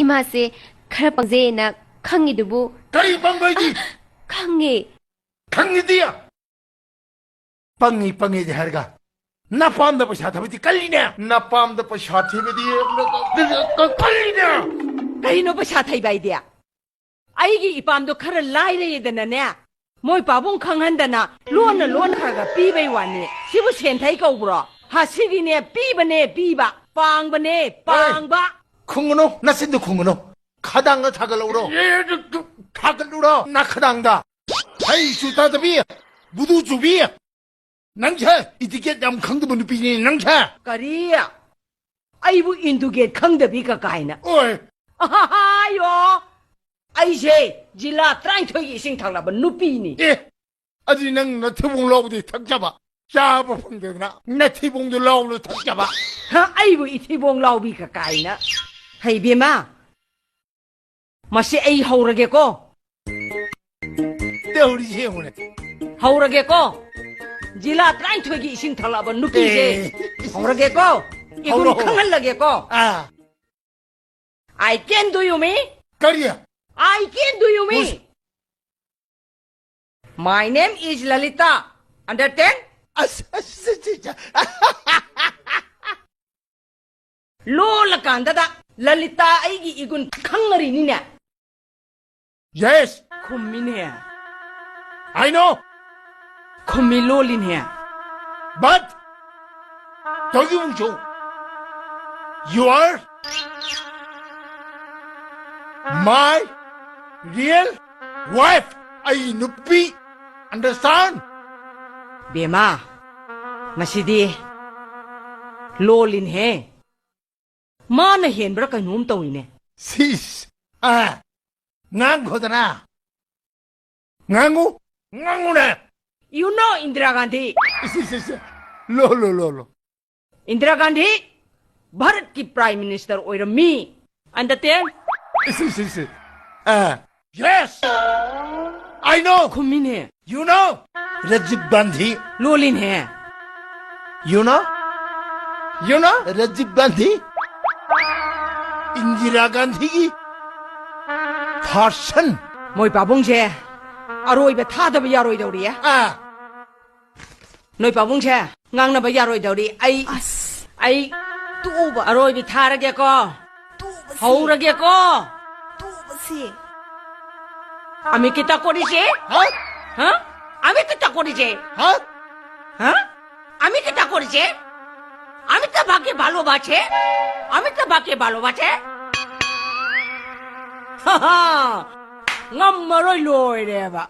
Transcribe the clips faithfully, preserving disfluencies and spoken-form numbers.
ꯏꯃꯥꯁꯦ ꯈꯔ ꯄꯪꯖꯩꯌꯦꯅ ꯈꯪꯉꯤꯗꯨꯕꯨ꯫ ꯀꯔꯤ ꯄꯪꯕꯩꯗꯤ? ꯈꯪꯉꯦ꯫ ꯈꯪꯉꯤꯗꯤ? ꯄꯪꯉꯤ, ꯄꯪꯉꯤꯗꯤ ꯍꯥꯏꯔꯒ ꯅꯄꯥꯝꯗ ꯄꯩꯁꯥ ꯊꯕꯗꯤ ꯀꯜꯂꯤꯅꯦ꯫ ꯅꯄꯥꯝꯗ ꯄꯩꯁꯥ ꯊꯤꯕꯗꯤ ꯀꯜꯂꯤꯅꯦ꯫ ꯀꯩꯅꯣ ꯄꯩꯁꯥ ꯊꯩꯕ ꯍꯥꯏꯗꯤ? ꯑꯩꯒꯤ ꯏꯄꯥꯝꯗꯣ ꯈꯔ ꯂꯥꯏꯔꯦꯗꯅꯅꯦ, ꯃꯣꯏ ꯄꯥꯕꯨꯡ ꯈꯪꯍꯟꯗꯅ ꯂꯣꯟꯅ ꯂꯣꯟꯅ ꯈꯔ ꯈꯔ ꯄꯤꯕꯩ ꯋꯥꯅꯤ꯫ ꯁꯤꯕꯨ ꯁꯦꯟꯊꯩ ꯀꯧꯕ꯭ꯔꯣ? ꯍꯥ, ꯁꯤꯗꯤꯅꯦ, ꯄꯤꯕꯅꯦ, ꯄꯤꯕ, ꯄꯥꯡꯕꯅꯦ, ꯄꯥꯡꯕ꯫ ꯈꯨꯝꯒꯅꯨ, ꯅꯆꯤꯟꯗꯨ ꯈꯨꯝꯒꯅꯨ꯫ ꯈꯗꯥꯡꯗ ꯊꯥꯒꯠꯂꯛꯎꯔꯣ? ꯑꯦ, ꯑꯦ, ꯑꯦ, ꯊꯥꯒꯠꯂꯨꯔꯣ? ꯅꯈꯗꯥꯡꯗ꯫ ꯍꯩ ꯆꯨ ꯇꯥꯗꯕꯤ, ꯕꯨꯗꯨ ꯆꯨꯕꯤ꯫ ꯅꯪꯁꯦ ꯏꯇꯤꯀꯦꯠ ꯌꯥꯝ ꯈꯪꯗꯕ ꯅꯨꯄꯤꯅꯦ ꯅꯪꯁꯦ꯫ ꯀꯔꯤ? ꯑꯩꯕꯨ ꯏꯟꯗꯨꯒꯦꯠ ꯈꯪꯗꯕꯤ ꯀ ꯀꯥꯏꯅ? ꯑꯣꯏ꯫ ꯑꯍꯥꯍꯥꯌꯣ! ꯑꯩꯁꯦ ꯖꯤꯂꯥ ꯇꯔꯥꯅꯤꯊꯣꯏꯒꯤ ꯏꯁꯤꯡ ꯊꯛꯂꯕ ꯅꯨꯄꯤꯅꯤ꯫ ꯑꯦ, ꯑꯗꯨꯗꯤ ꯅꯪ ꯅꯊꯤꯕꯣꯡ ꯂꯥꯎꯕꯗꯤ ꯊꯛꯆꯕ, ꯆꯥꯕ ꯐꯪꯗꯗꯅ ꯅꯊꯤꯕꯣꯡꯗꯣ ꯂꯥꯎꯅ ꯊꯛꯆꯕ꯫ ꯍ, ꯑꯩꯕꯨ ꯏꯊꯤꯕꯣꯡ ꯂꯥꯎꯕꯤ ꯀ ꯀꯥꯏꯅ? ꯍꯩ ꯕꯦꯝꯃ, ꯃꯁꯤ ꯑꯩ ꯍꯧꯔꯒꯦꯀꯣ꯫ ꯇꯧꯔꯤꯁꯦ ꯌꯦꯡꯉꯨꯅꯦ꯫ ꯍꯧꯔꯒꯦꯀꯣ꯫ ꯖꯤꯂꯥ ꯇꯔꯥꯅꯤꯊꯣꯏꯒꯤ ꯏꯁꯤꯡ ꯊꯛꯂꯛꯑꯕ ꯅꯨꯄꯤꯁꯦ꯫ ꯑꯦ꯫ ꯍꯧꯔꯒꯦꯀꯣ꯫ ꯏꯒꯨꯟ ꯍꯧꯔꯣ, ꯍꯧꯔꯣ꯫ ꯈꯪꯍꯜꯂꯒꯦꯀꯣ꯫ ꯑꯥ꯫ I can do you me? ꯀꯔꯤ? I can do you me? ꯍꯨꯁ꯫ My name is Lalita. Understand? ꯑꯁ, ꯑꯁ, ꯑꯁ, ꯑꯁ꯫ ꯂꯣꯜꯂꯀꯥꯟꯗꯗ ꯂꯂꯤꯇꯥ ꯑꯩꯒꯤ ꯏꯒꯨꯟ ꯈꯪꯉꯔꯤꯅꯤꯅꯦ꯫ Yes. ꯈꯨꯝꯃꯤꯅꯦ꯫ I know. ꯈꯨꯝꯃꯤ ꯂꯣꯜꯂꯤꯅꯦ꯫ But, ꯇꯧꯗꯨꯕꯨꯁꯨ, you are my real wife. ꯑꯩ ꯅꯨꯄꯤ꯫ Understand? ꯕꯦꯃꯥ, ꯉꯁꯤꯗꯤ ꯂꯣꯜꯂꯤꯅꯦꯍꯦ꯫ ꯃꯥꯅ ꯍꯦꯟꯕ꯭ꯔꯥ ꯀꯩꯅꯣꯝ ꯇꯧꯏꯅꯦ꯫ ꯁꯤꯁ! ꯑ, ꯉꯥꯡꯈꯣꯗꯅ꯫ ꯉꯥꯡꯉꯨ, ꯉꯥꯡꯉꯨꯅꯦ꯫ You know Indira Gandhi? ꯏꯁ, ꯏꯁ, ꯏꯁ꯫ ꯂꯣ, ꯂꯣ, ꯂꯣ, ꯂꯣ꯫ ꯏꯟꯗꯤꯔꯥ ꯒꯥꯟꯙꯤ ꯚꯥꯔꯠꯀꯤ Prime Minister ꯑꯣꯏꯔꯝꯃꯤ꯫ Understand? ꯏꯁ, ꯏꯁ, ꯏꯁ, ꯏꯁ꯫ ꯑ, yes! I know! ꯈꯨꯝꯃꯤꯅꯦ꯫ You know? Rajiv Gandhi. ꯂꯣꯜꯂꯤꯅꯦ꯫ You know? You know? Rajiv Gandhi. Indira ꯒꯥꯟꯙꯤꯒꯤ ꯐꯥꯔꯁꯟ꯫ ꯃꯣꯏ ꯄꯥꯕꯨꯡꯁꯦ ꯑꯔꯣꯏꯕ ꯊꯥꯗꯕ ꯌꯥꯔꯣꯏꯗꯧꯔꯤꯌꯦ꯫ ꯑꯥ꯫ ꯅꯣꯏ ꯄꯥꯕꯨꯡꯁꯦ ꯉꯥꯡꯅꯕ ꯌꯥꯔꯣꯏꯗꯧꯔꯤ꯫ ꯑꯩ, ꯑꯁ꯫ ꯑꯩ ꯇꯣꯛꯎꯕ꯫ ꯑꯔꯣꯏꯕꯤ ꯊꯥꯔꯒꯦꯀꯣ꯫ ꯇꯣꯛꯎꯕꯁꯤ꯫ ꯍꯧꯔꯒꯦꯀꯣ꯫ ꯇꯣꯛꯎꯕꯁꯤ꯫ ꯑꯃꯤꯀꯤꯇ ꯀꯣꯔꯤꯁꯦ? ꯍꯥ? ꯍꯥ? ꯑꯃꯤꯀꯤꯇ ꯀꯣꯔꯤꯁꯦ? ꯍꯥ? ꯍꯥ? আমি কিতা করেছে? আমি তো বাকে ভালোবাসে। আমি তো বাকে ভালোবাসে। ꯉꯝꯃꯔꯣꯏ, ꯂꯣꯏꯔꯦꯕ꯫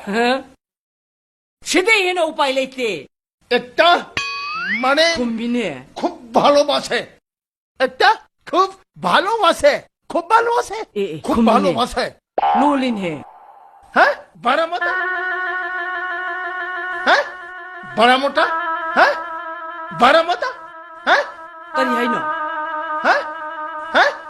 ꯍꯥ? ꯁꯤꯗꯩ ꯍꯦꯟꯅ ꯎꯄꯥꯏ ꯂꯩꯇꯦ꯫ একটা মানে ꯈꯨꯝꯕꯤꯅꯦ꯫ খুব ভালোবাসে। একটা খুব ভালোবাসে। খুব ভালোবাসে। এ, এ, খুব খুব ভালোবাসে। ꯂꯣꯜꯂꯤꯅꯦ꯫ ꯍꯥ? ꯕꯥꯔꯥꯃꯨꯇꯥ? ꯍꯥ? ꯕꯥꯔꯥꯃꯨꯇꯥ? ꯍꯥ? ꯕꯥꯔꯥꯃꯨꯇꯥ? ꯍꯥ? ꯀꯔꯤ ꯍꯥꯏꯅꯣ?